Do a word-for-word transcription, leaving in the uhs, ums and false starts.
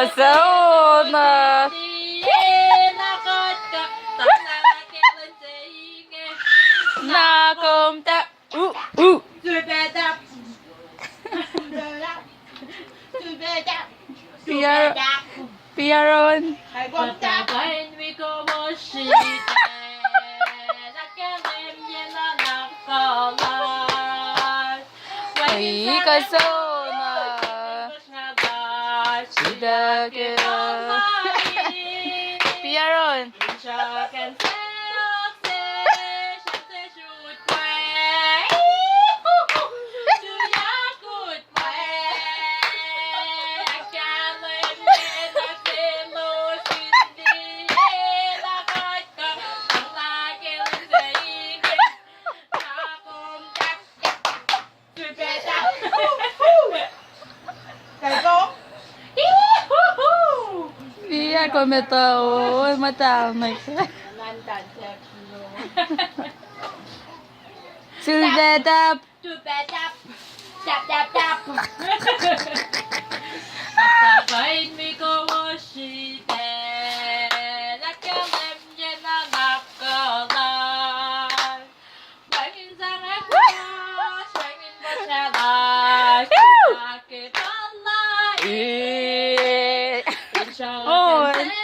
Sono. Na kom ta, u, u. Piaron. Ika sona. Piaron. Ia kom etuh, o, muhta, Mike. Sulvetap. Tap, tap, tap. Oh.